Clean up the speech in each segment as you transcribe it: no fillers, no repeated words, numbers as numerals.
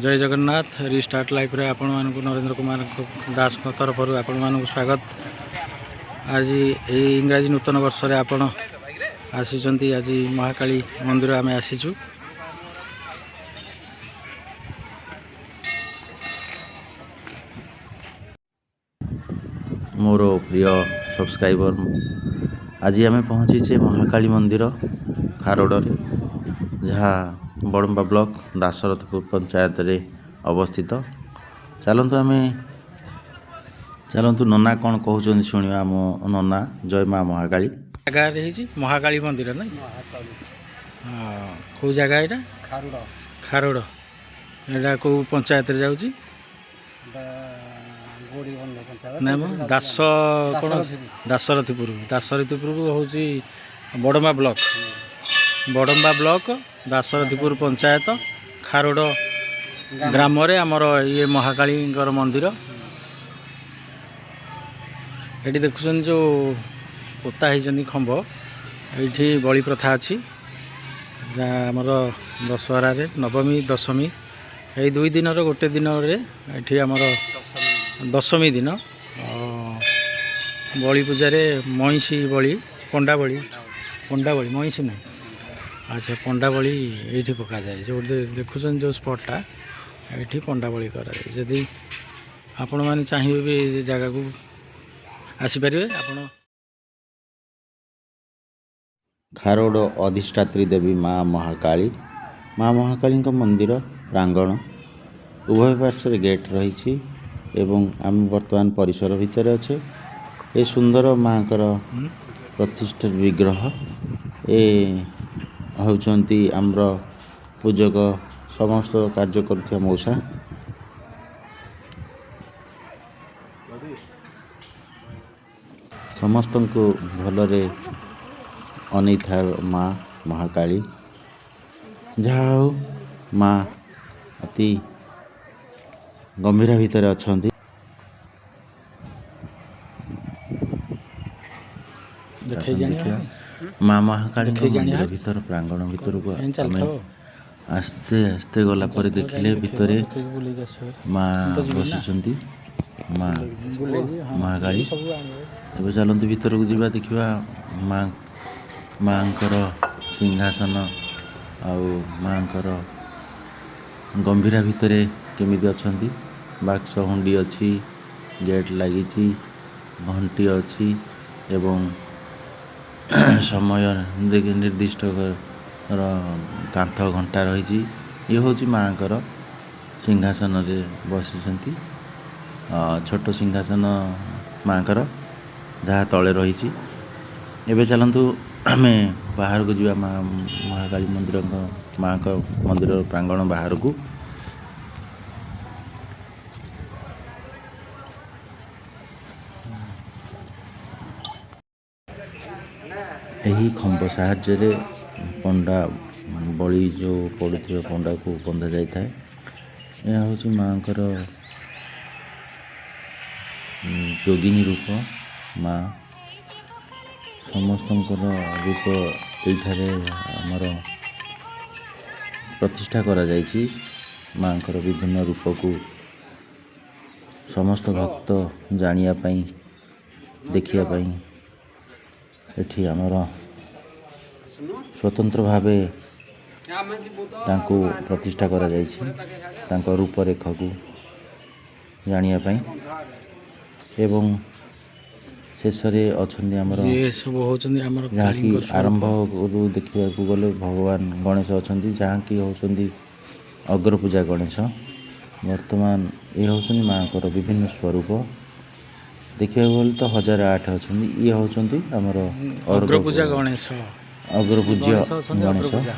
ଜୟ Jagannath. Restart ଲାଇଫ୍ରେ ଆପଣମାନଙ୍କୁ ନରେନ୍ଦ୍ର କୁମାର ଦାସଙ୍କ ତରଫରୁ ଆପଣମାନଙ୍କୁ ସ୍ୱାଗତ। ଆଜି ଏଇ ଇଂରାଜୀ ନୂତନ ବର୍ଷରେ ଆପଣ ଆସିଛନ୍ତି, ଆଜି ମହାକାଳୀ ମନ୍ଦିର ଆମେ ଆସିଛୁ। ମୋର ପ୍ରିୟ ସବସ୍କ୍ରାଇବର, ଆଜି ଆମେ ପହଞ୍ଚିଛେ ମହାକାଳୀ ମନ୍ଦିର ଖାରୋଡ଼ରେ, ଯାହା ବଡ଼ମ୍ବା ବ୍ଲକ ଦାଶରଥପୁର ପଞ୍ଚାୟତରେ ଅବସ୍ଥିତ। ଚାଲନ୍ତୁ ଆମେ ଚାଲନ୍ତୁ, ନନା କ'ଣ କହୁଛନ୍ତି ଶୁଣିବା। ଆମ ନନା, ଜୟ ମା ମହାକାଳୀ। ଜାଗାରେ ହେଇଛି ମହାକାଳୀ ମନ୍ଦିର ନାଇଁ? ହଁ। କେଉଁ ଜାଗା ଏଇଟା? ଖାରୁଡ଼। ଖାରୋଡ଼। ଏଇଟା କେଉଁ ପଞ୍ଚାୟତରେ ଯାଉଛି? ଗୋଡ଼ିବନ୍ଧ ପଞ୍ଚାୟତ। ନାଇଁ ମ, ଦାସ କ'ଣ? ଦାଶରଥୀପୁର। ଦାଶରଥୀପୁର ହେଉଛି ବଡ଼ମ୍ବା ବ୍ଲକ, ବଡ଼ମ୍ବା ବ୍ଲକ ଦାଶରଥୀପୁର ପଞ୍ଚାୟତ ଖାରୋଡ଼ ଗ୍ରାମରେ ଆମର ଇଏ ମହାକାଳୀଙ୍କର ମନ୍ଦିର। ଏଠି ଦେଖୁଛନ୍ତି ଯେଉଁ ପୋତା ହେଇଛନ୍ତି ଖମ୍ବ, ଏଇଠି ବଳି ପ୍ରଥା ଅଛି, ଯାହା ଆମର ଦଶହରାରେ ନବମୀ ଦଶମୀ ଏଇ 2 ଦିନର ଗୋଟେ ଦିନରେ ଏଠି ଆମର ଦଶମୀ ଦିନ ବଳି ପୂଜାରେ ମଇଁଷି ବଳି, ପଣ୍ଡା ବଳି, ପଣ୍ଡା ବଳି, ମଇଁଷି ନାହିଁ। ଆଚ୍ଛା, ପଣ୍ଡା ବଳି ଏଇଠି ପକାଯାଏ। ଯେଉଁଠି ଦେଖୁଛନ୍ତି ଯେଉଁ ସ୍ପଟ୍ଟା, ଏଇଠି ପଣ୍ଡା ବଳି କରାଯାଏ। ଯଦି ଆପଣମାନେ ଚାହିଁବେ ବି ଏ ଜାଗାକୁ ଆସିପାରିବେ ଆପଣ। ଖାରୋଡ଼ ଅଧିଷ୍ଠାତ୍ରୀ ଦେବୀ ମା ମହାକାଳୀ, ମା ମହାକାଳୀଙ୍କ ମନ୍ଦିର ପ୍ରାଙ୍ଗଣ ଉଭୟ ପାର୍ଶ୍ୱରେ ଗେଟ୍ ରହିଛି ଏବଂ ଆମେ ବର୍ତ୍ତମାନ ପରିସର ଭିତରେ ଅଛେ। ଏ ସୁନ୍ଦର ମାଙ୍କର ପ୍ରତିଷ୍ଠା ବିଗ୍ରହ। ଏ ହେଉଛନ୍ତି ଆମର ପୂଜକ, ସମସ୍ତ କାର୍ଯ୍ୟ କରୁଥିବା ମଉସା। ସମସ୍ତଙ୍କୁ ଭଲରେ ଅନେଇଥାଏ ମା ମହାକାଳୀ। ଯାହା ହଉ, ମା ଅତି ଗମ୍ଭୀର ଭିତରେ ଅଛନ୍ତି। ଦେଖେଇକି ଆଣିବା। ଦେଖିବା ମା ମହାକାଳୀଙ୍କ ଦେଖେଇକି ମନ୍ଦିର ଆଣିବା। ଭିତର ପ୍ରାଙ୍ଗଣ ଭିତରକୁ ଏମିତି ଆମେ ଚାଲିଥାଉ। ଆସ୍ତେ ଆସ୍ତେ ଗଲା ପରେ ଦେଖିଲେ ଭିତରେ ଦେଖେଇକି ବୁଲେଇକି ଆସିବ। ମା ତ ଯିବି ନା। ବସିଛନ୍ତି, ମା ବୁଲେଇକି, ହଁ। ମହାକାଳୀ। ସବୁ ଆଣିବ। ଏବେ ଚାଲନ୍ତୁ ଭିତରକୁ ଯିବା, ଦେଖିବା ମା ମାଙ୍କର ସିଂହାସନ ଆଉ ମାଙ୍କର ଗମ୍ଭୀରା ଭିତରେ କେମିତି ଅଛନ୍ତି। ବାକ୍ସ ହୁଣ୍ଡି ଅଛି, ଗେଟ୍ ଲାଗିଛି, ଘଣ୍ଟି ଅଛି ଏବଂ ସମୟ ନିର୍ଦ୍ଦିଷ୍ଟ ର କାନ୍ଥ ଘଣ୍ଟା ରହିଛି। ଇଏ ହେଉଛି ମାଙ୍କର ସିଂହାସନରେ ବସିଛନ୍ତି, ଛୋଟ ସିଂହାସନ ମାଙ୍କର ଯାହା ତଳେ ରହିଛି। ଏବେ ଚାଲନ୍ତୁ ଆମେ ବାହାରକୁ ଯିବା, ମା ମହାକାଳୀ ମନ୍ଦିରଙ୍କ ମାଙ୍କ ମନ୍ଦିରର ପ୍ରାଙ୍ଗଣ ବାହାରକୁ। ଏହି ଖମ୍ବ ସାହାଯ୍ୟରେ ପଣ୍ଡା ବଳି ଯେଉଁ ପଡ଼ୁଥିବା ପଣ୍ଡାକୁ ବନ୍ଧା ଯାଇଥାଏ। ଏହା ହେଉଛି ମାଙ୍କର ଯୋଗିନୀ ରୂପ। ମା ସମସ୍ତଙ୍କର ରୂପ ଏଇଠାରେ ଆମର ପ୍ରତିଷ୍ଠା କରାଯାଇଛି। ମାଙ୍କର ବିଭିନ୍ନ ରୂପକୁ ସମସ୍ତ ଭକ୍ତ ଜାଣିବା ପାଇଁ, ଦେଖିବା ପାଇଁ ଏଠି ଆମର ସ୍ୱତନ୍ତ୍ର ଭାବେ ତାଙ୍କୁ ପ୍ରତିଷ୍ଠା କରାଯାଇଛି, ତାଙ୍କ ରୂପରେଖକୁ ଜାଣିବା ପାଇଁ। ଏବଂ ଶେଷରେ ଅଛନ୍ତି ଆମର ଇଏ ସବୁ ହେଉଛନ୍ତି ଆମର ଯାହାକି କାଳୀଙ୍କ ସ୍ୱରୂପ। ଆରମ୍ଭରୁ ଦେଖିବାକୁ ଗଲେ ଭଗବାନ ଗଣେଶ ଅଛନ୍ତି, ଯାହାକି ହେଉଛନ୍ତି ଅଗ୍ରପୂଜା ଗଣେଶ। ବର୍ତ୍ତମାନ ଏ ହେଉଛନ୍ତି ମାଆଙ୍କର ବିଭିନ୍ନ ସ୍ୱରୂପ। ଦେଖିବାକୁ ଗଲେ ତ 1008 ଅଛନ୍ତି। ଇଏ ହେଉଛନ୍ତି ଆମର ଅଗ୍ରପୂଜା ଗଣେଶ। ଅଗ୍ରପୂଜ୍ୟ ଗଣେଶ ଅଛନ୍ତି। ଗଣେଶ। ଅଗ୍ରପୂଜା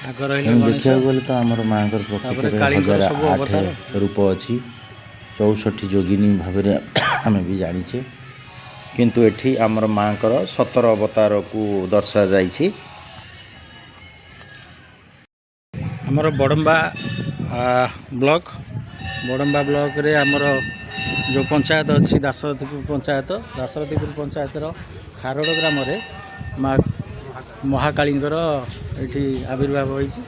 ଆଗ ରହିଲେ ତେଣୁ ଗଣେଶ। ଦେଖିବାକୁ ଗଲେ ତ ଆମର ମାଆଙ୍କର ତାପରେ ପ୍ରକୃତରେ କାଳୀଙ୍କର ହଜାର ସବୁ ଆଠ ଅବତାର। ରୂପ ଅଛି। 64 ଯୋଗିନୀ ଭାବରେ ଆମେ ବି ଜାଣିଛେ, କିନ୍ତୁ ଏଠି ଆମର ମାଆଙ୍କର 17 ଅବତାରକୁ ଦର୍ଶାଯାଇଛି। ଆମର ବଡ଼ମ୍ବା ବ୍ଲକ, ବଡ଼ମ୍ବା ବ୍ଲକରେ ଆମର ଯେଉଁ ପଞ୍ଚାୟତ ଅଛି, ଦାଶରଥୀପୁର ପଞ୍ଚାୟତ, ଦାଶରଥୀପୁର ପଞ୍ଚାୟତର ଖାରଡ଼ ଗ୍ରାମରେ ମା ମହାକାଳୀଙ୍କର ଏଠି ଆବିର୍ଭାବ ହୋଇଛି।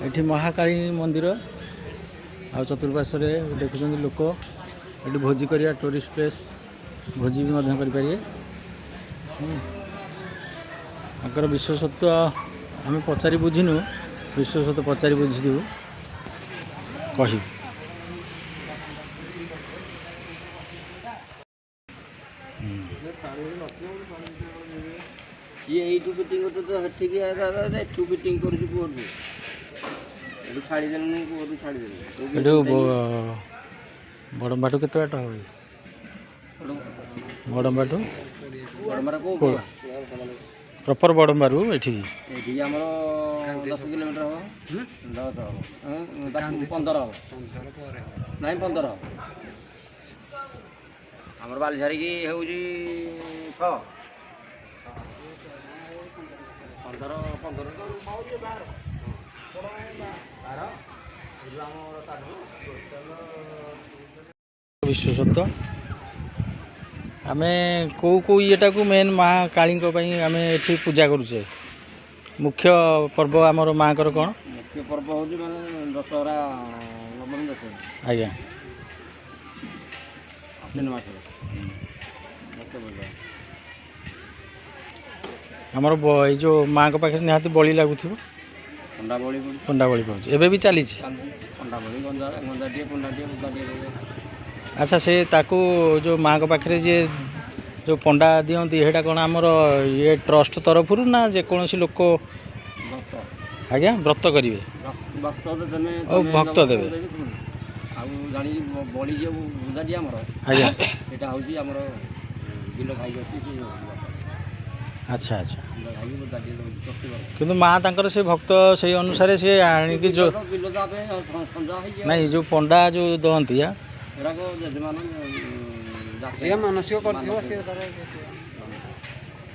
ଏଠି ମହାକାଳୀ ମନ୍ଦିର ଆଉ ଚତୁଃପାର୍ଶ୍ୱରେ ଦେଖୁଛନ୍ତି ଲୋକ ଏଠି ଭୋଜି କରିବା, ଟୁରିଷ୍ଟ ପ୍ଲେସ୍, ଭୋଜି ବି ମଧ୍ୟ କରିପାରିବେ। ତାଙ୍କର ବିଶେଷତ୍ୱ ଆମେ ପଚାରି ବୁଝିନୁ, ବିଶେଷତ୍ୱ ପଚାରି ବୁଝିଥିବୁ କହିବୁ। ଇଏ ଏଇଠୁ ଫିଟିଂ କରୁଛୁ ତ ସେଠିକି, ଏଠୁ ଫିଟିଂ କରୁଛୁ କୂଅରୁ, ଏଠୁ ଛାଡ଼ିଦେଲୁନି, କୂଅରୁ ଛାଡ଼ିଦେଲୁ। ଏଠୁ ବଡ଼ମ୍ବାଠୁ କେତେ ବାଟ ହେବ? ବଡ଼ମ୍ବାଠୁ ବଡ଼ମ୍ବାର କେଉଁ ପ୍ରପର ବଡ଼ମ୍ବାରୁ ଏଠିକି? ଏଠିକି ଆମର 10 କିଲୋମିଟର ହେବ, 10 ହେବ, 15 ହେବ, ନାଇଁ 15 ହେବ। ଆମର ବାଲିଝାରିକି ହେଉଛି 6, 15, 15 12। ବିଶ୍ୱସତ୍ୱ ଆମେ କେଉଁ କେଉଁ ଇଏଟାକୁ ମେନ୍ ମା କାଳୀଙ୍କ ପାଇଁ ଆମେ ଏଠି ପୂଜା କରୁଛେ? ମୁଖ୍ୟ ପର୍ବ ଆମର ମାଆଙ୍କର କ'ଣ? ମୁଖ୍ୟ ପର୍ବ ହେଉଛି ମାନେ ଦଶହରା, ନବମୀ ଦଶମୀ। ଆଜ୍ଞା। ଆଶ୍ୱିନ ମାସରେ ମୁଖ୍ୟ ପୂଜା। ଆମର ଏଇ ଯେଉଁ ମାଆଙ୍କ ପାଖରେ ନିହାତି ବଳି ଲାଗୁଥିବ? ପଣ୍ଡା ବଳି। ପଣ୍ଡା ବଳି ପଡ଼ୁଛି, ଏବେ ବି ଚାଲିଛି ପଣ୍ଡା ବଳି, ଗଞ୍ଜା, ଗଞ୍ଜାଟିଏ, ପଣ୍ଡାଟିଏ, ବୁଦାଟିଏ। ଆଚ୍ଛା, ସେ ତାକୁ ଯେଉଁ ମାଆଙ୍କ ପାଖରେ ଯିଏ ଯେଉଁ ପଣ୍ଡା ଦିଅନ୍ତି, ସେଇଟା କ'ଣ ଆମର ଇଏ ଟ୍ରଷ୍ଟ ତରଫରୁ ନା ଯେକୌଣସି ଲୋକ? ଆଜ୍ଞା, ବ୍ରତ କରିବେ ଆଉ ଭକ୍ତ ଦେବେ। ଆଉ ଜାଣିକି ବଳି ଯେଉଁ ବୁଦାଟି ଆମର। ଆଜ୍ଞା। ଏଇଟା ହେଉଛି ଆମର ବିଲ ଖାଇକି ଅଛି। ଆଚ୍ଛା ଆଚ୍ଛା। କିନ୍ତୁ ମା ତାଙ୍କର ସେ ଭକ୍ତ ସେଇ ଅନୁସାରେ ସେ ଆଣିକି ଯେଉଁ ନାଇଁ ଯେଉଁ ପଣ୍ଡା ଯେଉଁ ଦିଅନ୍ତି,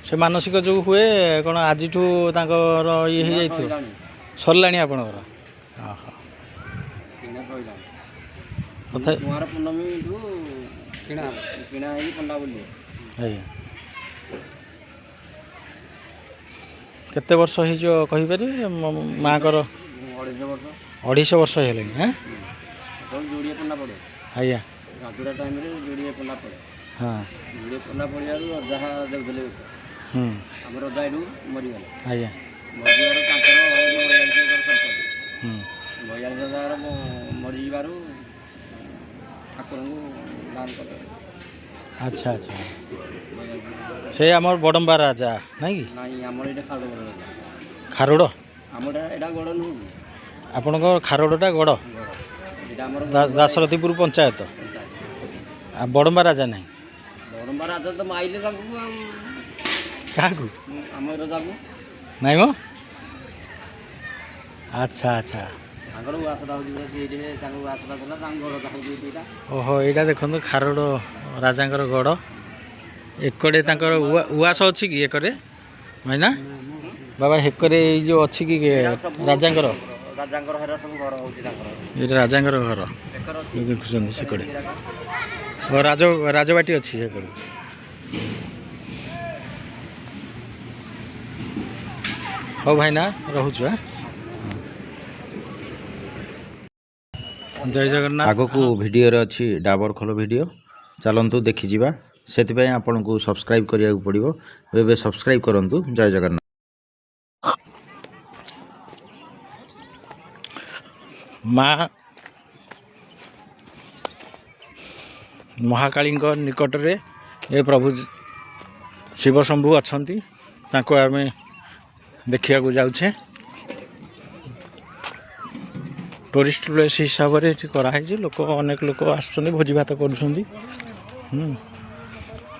ସେ ମାନସିକ ଯେଉଁ ହୁଏ କ'ଣ ଆଜିଠୁ ତାଙ୍କର ଇଏ ହେଇଯାଇଥିବ? ସରିଲାଣି ଆପଣଙ୍କର? ଓହୋ। ତଥାପି କୁଆଁର ପୂର୍ଣ୍ଣମୀଠୁ କିଣା କିଣା ହେଇକି ପଣ୍ଡା ବୁଲିବ। ଆଜ୍ଞା, କେତେ ବର୍ଷ ହେଇଯିବ କହିପାରିବେ ମାଆଙ୍କର? 250 ବର୍ଷ। 250 ବର୍ଷ ହେଇଗଲାଣି? ହଁ। ଯୋଡ଼ିଏ ପଣ୍ଡା ପଡ଼େ। ଆଜ୍ଞା। ରାଜୁଡ଼ା ଟାଇମ୍ରେ ଯୋଡ଼ିଏ ପଣ୍ଡା ପଡ଼େ। ହଁ। ଯୋଡ଼ିଏ ପଣ୍ଡା ପଡ଼ିବାରୁ ଯାହା ଦେଉଥିଲେ, ଆମର ରଜା ଏଠୁ ମରିଗଲେ। ଆଜ୍ଞା। ମରିଯିବାରୁ ତାଙ୍କର 42 ସମ୍ପତ୍ତି, 42 ହଜାର ମରିଯିବାରୁ ଠାକୁରଙ୍କୁ ଦାନ କଲେ। ଆଚ୍ଛା ଆଚ୍ଛା, ସେ ଆମର ବଡ଼ମ୍ବା ରାଜା ନାଇଁ କି? ନାଇଁ, ଆମର ଏଇଟା ଖାରଡ଼ ରାଜା। ଖାରଡ଼ ଆମର ଏଇଟା ଗଡ଼ ନୁହଁ କି? ଆପଣଙ୍କ ଖାରଡ଼ଟା ଗଡ଼? ଏଇଟା ଆମର ଦାଶରଥୀପୁର ପଞ୍ଚାୟତ। ଆଉ ବଡ଼ମ୍ବା ରାଜା ନାହିଁ? ବଡ଼ମ୍ବା ରାଜା ତ ମାଇଲେ ତାଙ୍କୁ। ଆଉ କାହାକୁ? ଆମ ରଜାକୁ। ନାଇଁ ମ, ଆଚ୍ଛା ଆଚ୍ଛା। ତାଙ୍କର ଉଆସଟା ହେଉଛି ଏଇଠି, ତାଙ୍କ ଉଆସଟା ଥିଲା, ତାଙ୍କ ଗଡ଼ଟା ହେଉଛି ଏଇଟା। ଓହୋ, ଏଇଟା ଦେଖନ୍ତୁ ଖାରଡ଼ ରାଜାଙ୍କର ଗଡ଼। ଏକଡ଼େ ତାଙ୍କର ଉଆସ ଅଛି କି ଏକରେ ଭାଇନା? ବାବା, ହେକରେ ଏଇ ଯେଉଁ ଅଛି କି ରାଜାଙ୍କର? ରାଜାଙ୍କର ହେରା ସବୁ ଘର ହେଉଛି ତାଙ୍କର। ଏଇଟା ରାଜାଙ୍କର ଘର ଦେଖୁଛନ୍ତି ସେକଡ଼େ, ରାଜ ରାଜବାଟୀ ଅଛି ସେକଡ଼େ। ହଉ ଭାଇନା, ରହୁଛୁ। ଜୟ ଜଗନ୍ନାଥ। ଆଗକୁ ଭିଡ଼ିଓରେ ଅଛି ଡାବରଖୋଲ ଭିଡ଼ିଓ, ଚାଲନ୍ତୁ ଦେଖିଯିବା। ସେଥିପାଇଁ ଆପଣଙ୍କୁ ସବସ୍କ୍ରାଇବ୍ କରିବାକୁ ପଡ଼ିବ। ଏବେ ସବସ୍କ୍ରାଇବ୍ କରନ୍ତୁ। ଜୟ ଜଗନ୍ନାଥ। ମା ମହାକାଳୀଙ୍କ ନିକଟରେ ଏ ପ୍ରଭୁ ଶିବଶମ୍ଭୁ ଅଛନ୍ତି, ତାଙ୍କୁ ଆମେ ଦେଖିବାକୁ ଯାଉଛେ। ଟୁରିଷ୍ଟ ପ୍ଲେସ୍ ହିସାବରେ ଏଠି କରାହେଇଛି। ଲୋକ ଅନେକ ଲୋକ ଆସୁଛନ୍ତି, ଭୋଜି ଭାତ କରୁଛନ୍ତି।